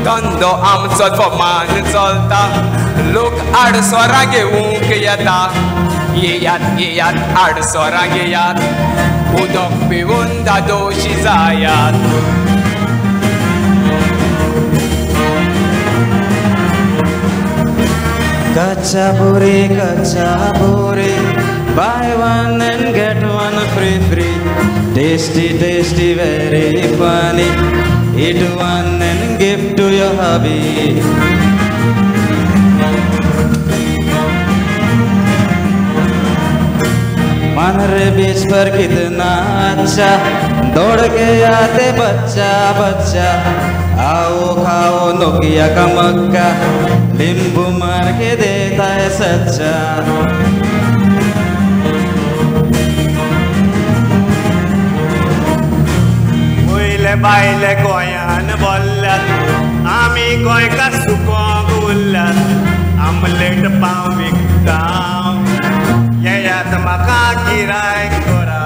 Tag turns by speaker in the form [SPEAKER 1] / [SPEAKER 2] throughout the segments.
[SPEAKER 1] धंदो आमचो जोमान चलता, लोक आडसोरां घेवंक येता. येयात येयात आडसोरां घेयात, उदक पिवन दादोशी जायात.
[SPEAKER 2] Kachapuri, kachapuri, buy one and get one free free. Tasty, tasty, very funny. Eat one and give to your hubby. Mandrem beach पर कितना अच्छा, दौड़ के आते बच्चा बच्चा. आओ खाओ नोकिया का मक्का, नींबू मार के देता है सच्चा.
[SPEAKER 3] वयले बायले गोंयान बोल्ल्यात, आमी गोंयकार सुकोंक उरल्यात. आमलेट पाव विकता, येयात म्हाका गिरायक करा.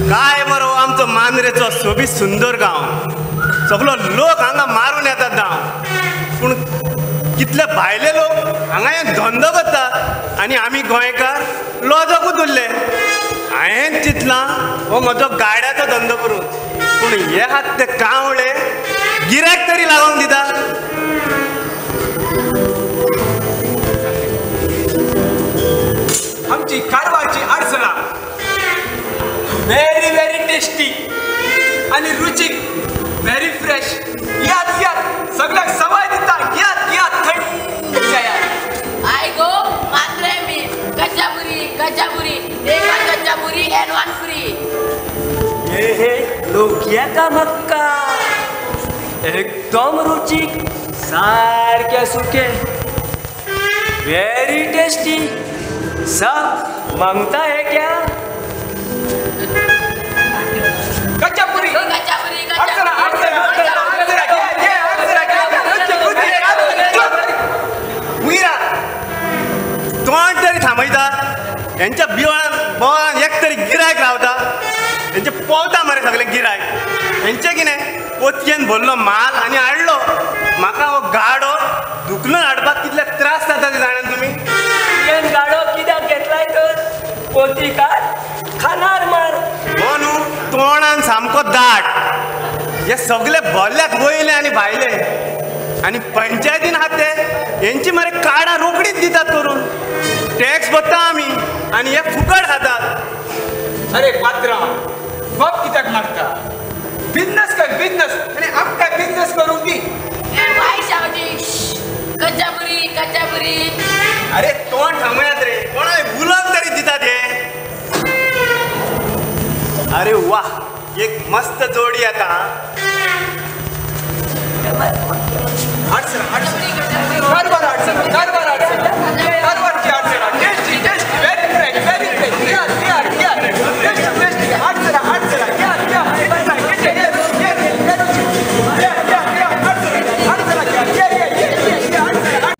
[SPEAKER 3] काय बरो आमचो मांद्रेचो सोबीत सुंदर गांव, सगलो लोक हांगा मारून येतात गांव. पूण कितले भायले लोक हांगा हे धंदो करता आनी आमी गोंयकार लजकूच उरले. हांवें चिंतलां हो म्हजो गाड्याचो धंदो करून, पूण हे आहात ते कावळे गिरायक तरी लागून दिता.
[SPEAKER 1] आमची कारवारची आडसरां व्हेरी व्हेरी टेस्टी आनी रुचीक, व्हेरी फ्रेश. यात यात सगळ्याक सवाय दिता, यात यात थंड जायात.
[SPEAKER 4] I go Mandrem beach, kachapuri, kachapuri, take one kachapuri and one free.
[SPEAKER 5] ये है लोकिया का मक्का, एकदम रुचिक, सारखे सुके, वेरी टेस्टी. सब मांगता है क्या?
[SPEAKER 1] कच्चापुरी,
[SPEAKER 4] कच्चापुरी,
[SPEAKER 3] तोंड तरी थांबयता हेंच्या बिवान बोवान एक तरी गिरायक रावता. हेंचे पोवता मरे सगळे गिरायक. हेंचे कितें पोतयेन भरलो माल आनी हाडलो. म्हाका हो गाडो धुकलून हाडपाक कितले त्रास जाता ते जाणात तुमी.
[SPEAKER 5] तुवें गाडो कित्याक घेतलाय तर? पोती काड, खानार मार.
[SPEAKER 3] हो न्हू तोंडान सामको दाट. हे सगळे भरल्यात वयले आनी भायले. आनी पंचायतीन आहात ते हेंची मरे कार्डां रोखडीच दितात करून. टॅक्स भरता आमी आनी हे फुकट खातात.
[SPEAKER 1] अरे पात्रांव, बाप कित्याक मारता? बिजनेस कर बिजनेस, आनी आमकां बिजनेस करूंक दी.
[SPEAKER 4] कच्चापुरी, कच्चापुरी.
[SPEAKER 3] अरे तोंड थांबयात रे, कोणाक उलोवंक तरी दितात हे. अरे वा, एक मस्त जोडी आता.
[SPEAKER 1] आडसरां आडसरां, कारवार आडसरां, कारवार आडसरां, कारवारची आडसरां. Tasty tasty, very fresh very fresh. घ्या घ्या घ्या, टेस्टी टेस्टी. आडसरां आडसरां, घ्या घ्या, घ्या घ्या घ्या, आडसरां आडसरां, घ्या घ्या घ्या घ्या, आडसरां.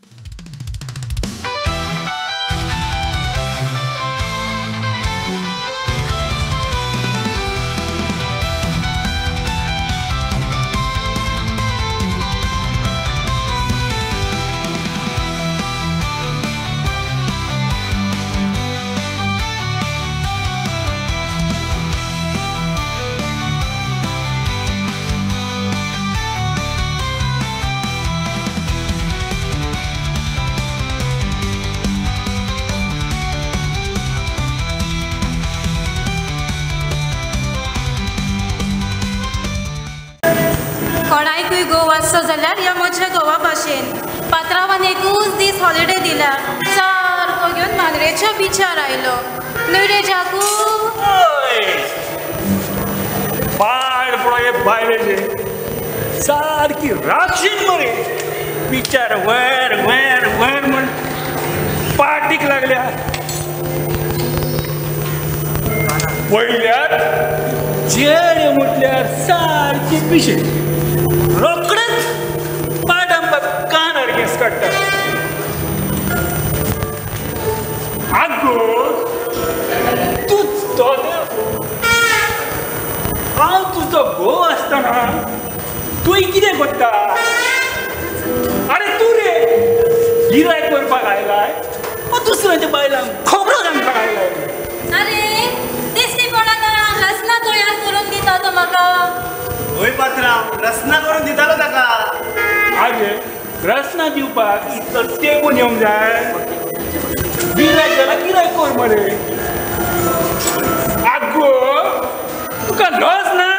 [SPEAKER 6] कोणाकूय गोवा आसचो जाल्यार ह्या म्हज्या घोवा भाशेन पात्रांवान एकूच दीस हॉलिडे दिला, सारको घेवन मांद्रेच्या बिचार आयलो. न्हय रे जाकू?
[SPEAKER 7] पाड पडो हे बायलेचे, सारकी राक्षीण मरे. बिचार वयर वयर वयर म्हण पार्टीक लागल्या. पयल्यात चेडे म्हटल्यार सारकी पिशे रोखडेच पाडांबा कानार केस काडटा. आगो तूं तो हांव तुजो घोव आसतना तूं कितें करता? अरे तूं रे गिरायक करपाक आयलाय दुसऱ्याच्या बायलांक खबरो सांगपाक आयलाय.
[SPEAKER 6] अरे दिसती पडना रसना तयार करून दिता तो म्हाका.
[SPEAKER 3] हय पात्रांव रसना करून दितालो ताका.
[SPEAKER 7] अरे रसना दिवपाक इतलो तेंकून येवंक जाय? गिरायक जाल्यार गिरायक कर मरे. आगो तुका लज ना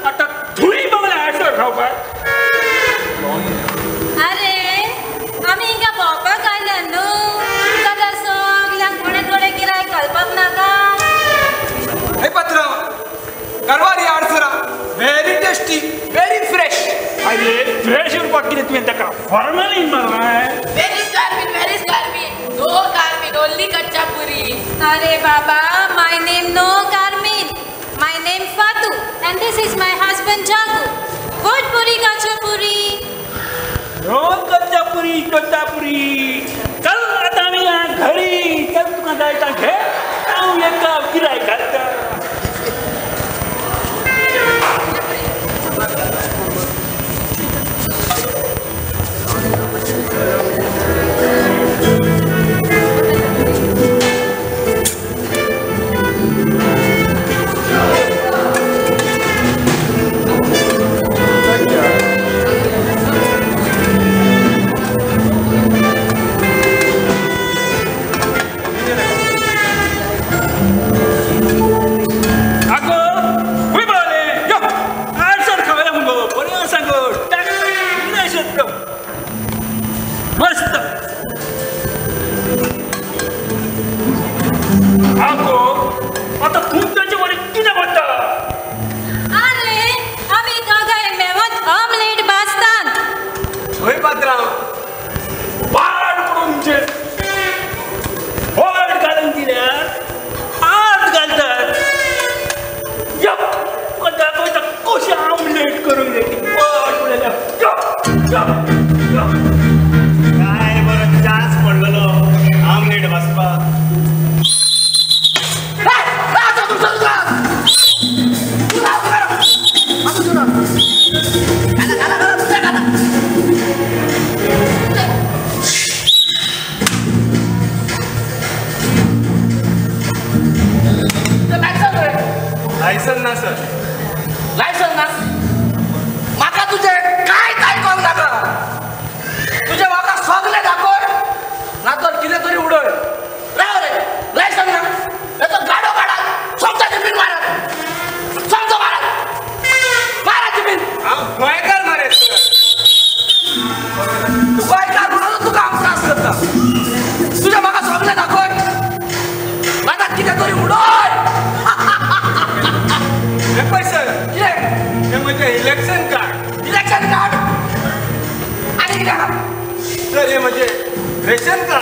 [SPEAKER 7] आतां थंय बंगल्या आडसर खावपाक?
[SPEAKER 6] अरे आमी हिंगा भोंवपाक आयल्या न्हू जाल्यार सगल्यांक थोडे थोडे गिरायक घालपाक नाका?
[SPEAKER 1] हे पात्रांव कारवारी आडसरां व्हेरी टेस्टी व्हेरी फ्रेश.
[SPEAKER 7] अरे फ्रेश उरपाक कितें तुवें ताका formalin मारलाय?
[SPEAKER 4] Where is Carmen? Where is Carmen? No Carmen, only kacha puri.
[SPEAKER 6] अरे बाबा my name no Carmen, my name Fatu and this is my husband Jagu. What puri kacha puri?
[SPEAKER 7] No kacha puri kacha puri. चल आतां आमी घरी चल तुका जाय ता घे हांव एका गिरायक घालता. मस्त. आगो आतां तुमचे वरी कितें करता?
[SPEAKER 6] अरे आमी दोगांय मेवत ऑमलेट भाजतात.
[SPEAKER 1] हय पात्रांव
[SPEAKER 7] पाड पडून होड घालून दिल्यार आत घालतात. यो तुका दाखयता कशें ऑमलेट करूंक जाय ती पाड पडल्या. यो यो यो
[SPEAKER 3] काय बरो चान्स पडलेलो आमलेट भाजपाक. लायसन ना सर.
[SPEAKER 1] लायसन ना म्हाका तुजें कांयच आयकोंक नाका. तुजें म्हाका सगळें दाखय ना तर कितें तरी उडय. राव रे लायसन ना हेचो गाडो काडात सोमता जिबीन मारात सोमतो मारात मारा जिबीन. हांव गोंयकार मरे सर. तूं गोंयकार म्हणून तुका हांव त्रास करता. तुजें म्हाका सगळें दाखय ना तर कितें तरी उडय. हे पळय सर कितें हें म्हजें इलेक्शन कार्ड. इलेक्शन कार्ड आनी कितें आहा?
[SPEAKER 3] सर हे म्हजें रेशन कार्ड.